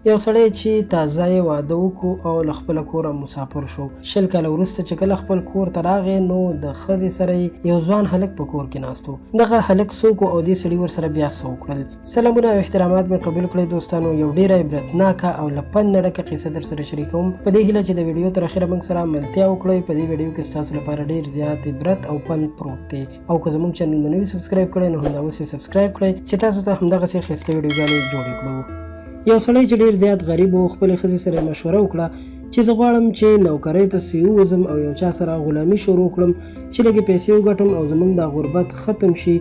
یو سړی چې تازه یې واده وکړو او له خپله کوره مسافر شو. 20 کاله وروسته چې کله خپل کور ته راغی نو د ښځې سره یې یو ځوان هلک په کور کې ناست و. دغه هلک څوک و او دې سړي ورسره بیا څه وکړل؟ سلامونه او احترامات مې قبول کړئ دوستانو، یو ډیره عبرتناکه او له پند نه ډکه قصه در سره شریکوم. په دې هیله چې د ویډیو تر اخره موږ سره ملتیا وکړئ. په دې ویډیو کې ستاسو لپاره ډیر زیات عبرت او پند پروت دی او که زموږ چینل مو نه وي سبسکرایب کړی نو همدا اوس یې سبسکرایب کړئ چې تاسو ته همدغسې ښایسته ویډیوګانې جوړې کړو. یو سړی چې ډیر زیات غریب و، خپلې ښځې سره یې مشوره وکړه چې زه غواړم چې نوکرۍ پسې ووځم او یو چا سره غلامي شروع کړم چې لږې پیسې وګټم او زموږ دا غربت ختم شي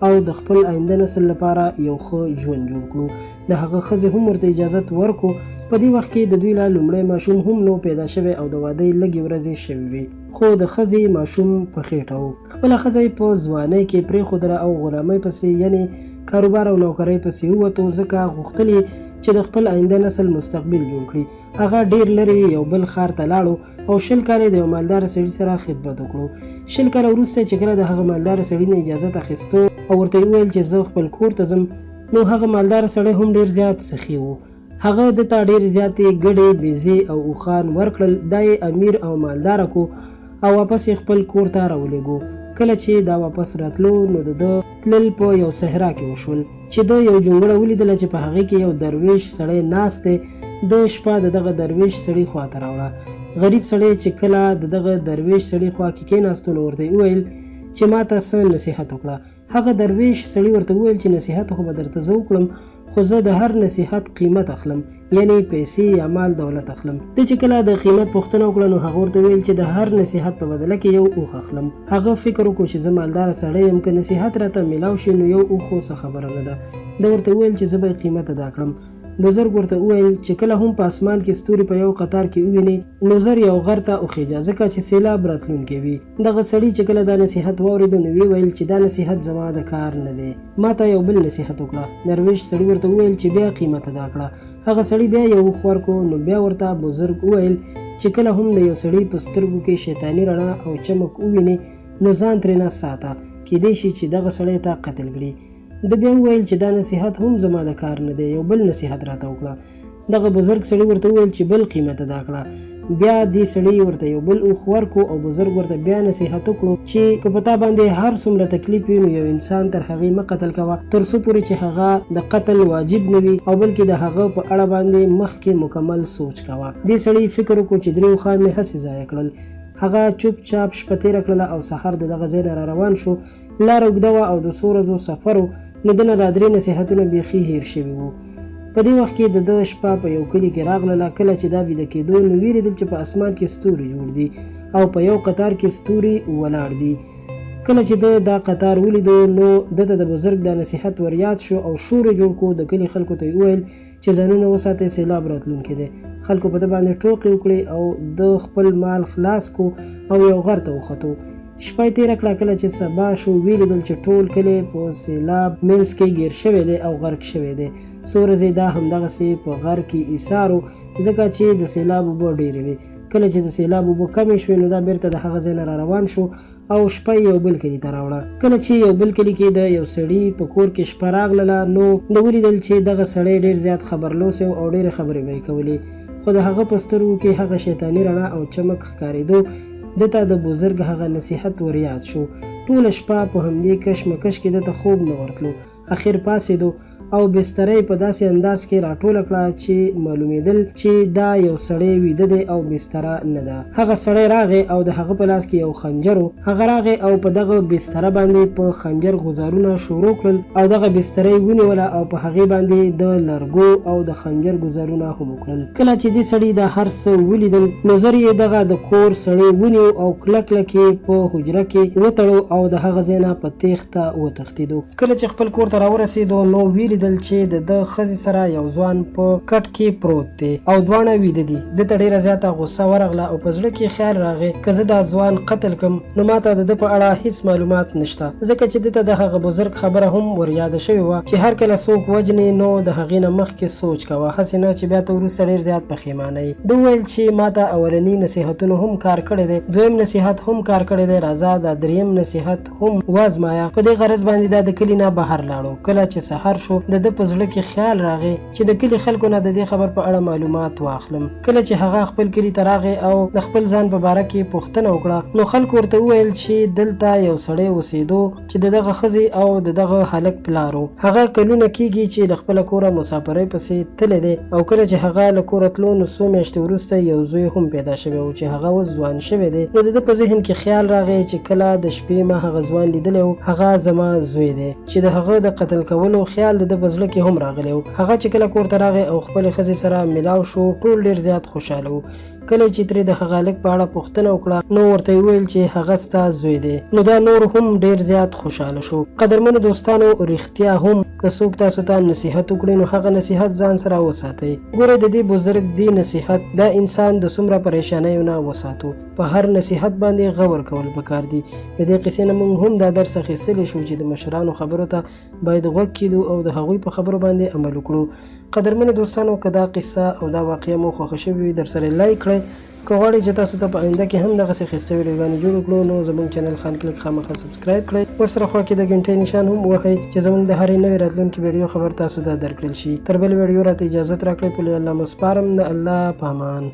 او د خپل آینده نسل لپاره یو ښه ژوند جوړ کړو. د هغه ښځې هم ورته اجازت ورکو. په دې وخت کې د دوی لا لومړی ماشوم هم نو پیدا شوی او د واده یې لږې ورځې شوې وې، خو د ښځې ماشوم په خېټه و. خپله ښځه یې په ځوانۍ کې پرېښودله او غلامۍ پسې یعنې کاروبار او نوکرۍ پسې ووتو، ځکه غوښتل یې چې د خپل آینده نسل مستقبل جوړ کړي. هغه ډېر لرې یو بل ښار ته لاړو او 20 کاله یې د یو مالدار سړي سره خدمت وکړو. 20 کاله وروسته چې کله د هغه مالدار سړي نه اجازت اخیستو او ورته یې وویل چې زه خپل کور ته ځم، نو هغه مالدار سړی هم ډېر زیات سخي و. هغه ده ته ډېرې زیاتې ګډې، بیزې او اوښان ورکړل، دا یې امیر او مالدار کو او واپس یې خپل کور ته راولېږو. کله چې دا واپس راتلو نو د ده تلل په یو صحرا کې وشول چې ده یو جونګړه ولیدله چې په هغې کې یو دروېش سړی ناست دی، ده شپه د دغه دروېش سړي خوا ته راوړه. غریب سړی چې کله د دغه دروېش سړي خوا کې کېناستو نو ورته یې وویل چې ماته څه نصیحت وکړه. هغه درویش سړي ورته وویل چې نصیحت خو به درته زه وکړم، خو زه د هر نصیحت قیمت اخلم، یعنی پیسې یا مال دولت اخلم. ده چې کله د قیمت پوښتنه وکړه نو هغه ورته وویل چې د هر نصیحت په بدله کې یو اوښ اخلم. هغه فکر وکړو چې زه مالدار سړی یم، که نصیحت راته ملاو شي نو یو اوښ خو څه خبره نه ده. ده ورته وویل چې زه به یې قیمت ادا کړم. بزرګ ورته وویل چې کله هم په اسمان کې ستوري په یو قطار کې ووینې نو زر یو غر ته وخیژه، ځکه چې سیلاب راتلونکی وي. دغه سړي چې کله دا نصیحت واورېدو نو ویې ویل چې دا نصیحت زما د کار نه دی، ماته یو بل نصیحت وکړه. درویش سړي ورته وویل چې بیا قیمت ادا کړه. هغه سړي بیا یو اوښ ورکړو، نو بیا ورته بزرګ وویل چې کله هم د یو سړي په سترګو کې شیطاني رڼا او چمک ووینې نو ځان ترېنه ساته، کیدای شي چې دغه سړی تا قتل کړي. ده بیا وویل چې دا نصیحت هم زما د کار نه دی، یو بل نصیحت راته وکړه. دغه بزرګ سړي ورته وویل چې بل قیمت ادا کړه. بیا دې سړي ورته یو بل اوښ ورکو او بزرګ ورته بیا نصیحت وکړو چې که په تا باندې هر څومره تکلیف وي نو یو انسان تر هغې مه قتل کوه تر څو پورې چې هغه د قتل واجب نه وي او بلکې د هغه په اړه باندې مخکې مکمل سوچ کوه. دې سړي فکر وکړو چې درې اوښان مې هسې ضایع کړل. هغه چوپ چاپ شپه تېره کړله او سهار د دغه ځای نه را روان شو. لاره اوږده وه او د څو ورځو سفر و، نو ده نه دا درې نصیحتونه بیخي هېر شوي وو. په دې وخت کې د ده شپه په یو کلي کې راغلله، کله چې دا ویده کېدو نو ویې لیدل چې په اسمان کې ستوري جوړ دي او په یو قطار کې ستوري ولاړ دي. کله چې ده دا قطار ولیدو نو ده ته د بزرګ دا نصیحت ور یاد شو او شور یې جوړ کړو، د کلي خلکو ته یې وویل چې ځانونه وساتئ سیلاب راتلونکی دی. خلکو په ده باندې ټوقې وکړې او ده خپل مال خلاص کو او یو غر ته وختو. شپه یې تېره کړه، کله چې سبا شو ویې لیدل چې ټول کلی په سیلاب منځ کې ګیر شوی دی او غرق شوی دی. څو ورځې دا همدغسې په غر کې ایسار و، ځکه چې د سیلاب اوبه ډېرې وې. کله چې د سیلاب اوبه کمې شوې نو دا بېرته د هغه ځای نه راروان شو او شپه یې یو بل کلي ته راوړه. کله چې یو بل کلي کې د یو سړي په کور کې شپه راغلله نو ده ولیدل چې دغه سړی ډېر زیات خبرلوسی و او ډېرې خبرې به یې کولې، خو د هغه په سترګو کې هغه شیطاني رڼا او چمک ښکارېدو. ده ته د بزرګ هغه نصیحت وریاد شو. ټوله شپه په همدې کش مکش کې ده ته خوب نه ورتلو. اخر پاڅېدو او بستره یې په داسې انداز کې راټوله کړه چې معلومېدل چې دا یو سړی ویده دی او بستره نه ده. هغه سړی راغی او د هغه په لاس کې یو خنجر و. هغه راغی او په دغه بستره باندې په خنجر غوزارونه شروع کړل او دغه بستره یې ونیوله او په هغې باندې د لرګو او د خنجر ګوزارونه هم وکړل. کله چې دې سړي دا هر څه ولیدل نو زر یې دغه د کور سړی ونیو او کلک کلک یې په حجره کې وتړو او د هغه ځای نه په تېښته وتښتېدو. کله چې خپل کور ته راورسېدو نو ویې لیدل چې د ده ښځې سره یو ځوان په کټ کې پروت دی او دواړه ویده دي. ده ته ډېره زیاته غوسه ورغله او په زړه کې یې خیال راغی که زه دا ځوان قتل کړم نو ماته د ده په اړه هیڅ معلومات نشته، ځکه چې ده ته د هغه بزرګ خبره هم وریاده شوې وه چې هر کله څوک وژنې نو د هغې نه مخکې سوچ کوه هسې نه چې بیا ته وروسته ډېر زیات پښېمانه یې. ده وویل چې ماته اولني نصیحتونو هم کار کړی دی، دویم نصیحت هم کار کړی دی، راځه دا دریم نصیحت هم وازمایه. په دې غرض باندې دا د کلي نه بهر لاړو. کله چې سحر شو د ده په زړه کې خیال راغی چې د کلي خلکو نه د دې خبر په اړه معلومات واخلم. کله چې هغه خپل کلي ته راغی او د خپل ځان په باره کې پوښتنه وکړه نو خلکو ورته وویل چې دلته یو سړی اوسېدو چې د دغه ښځې او د دغه هلک پلار و. هغه کلونه کېږي چې له خپله کوره مساپرۍ پسې تللی دی او کله چې هغه له کوره تلو نو څو میاشتې وروسته یو زوی هم پیدا شوی و چې هغه اوس ځوان شوی دی. نو د ده په ذهن کې خیال راغی چې کله د شپې ما هغه ځوان لیدلی و هغه زما زوی دی چې د هغه د قتل کولو خیال د ده په زړه کې هم راغلی و. هغه چې کله کور ته راغی او خپلې ښځې سره ملاو شو ټول ډېر زیات خوشحاله وو. کله یې چې ترې د هغه هلک په اړه پوښتنه وکړه نو ورته یې وویل چې هغه ستا زوی دی نو دا نور هم ډېر زیات خوشحاله شو. قدرمنو دوستانو رښتیا هم که څوک تاسو ته نصیحت وکړي نو هغه نصیحت ځان سره وساتئ. ګورئ د دې بزرګ دې نصیحت دا انسان د څومره پریشانیو نه وساتو. په هر نصیحت باندې غور کول پکار دي. د دې قصې نه موږ هم دا درس اخیستلی شو چې د مشرانو خبرو ته باید غوږ کیدو او د هغوی په خبرو باندې عمل وکړو. قدرمنو دوستانو که دا قصه او دا واقعه مو خوښه شوې وي درسره لایک کړئ. که غواړئ چې تاسو ته په آینده کې هم دغسې ښایسته ویډیوګانې جوړې کړو نو زموږ چینل خان کلیک خامخا سبسکرایب کړئ، ورسره خوا کې د ګنټۍ نشان هم ووهئ چې زموږ د هرې نوې راتلونکې ویډیو خبر تاسو ته درکړل شي. تر بلې ویډیو راته اجازت راکړئ، په لوی الله مو سپارم، د الله په امان.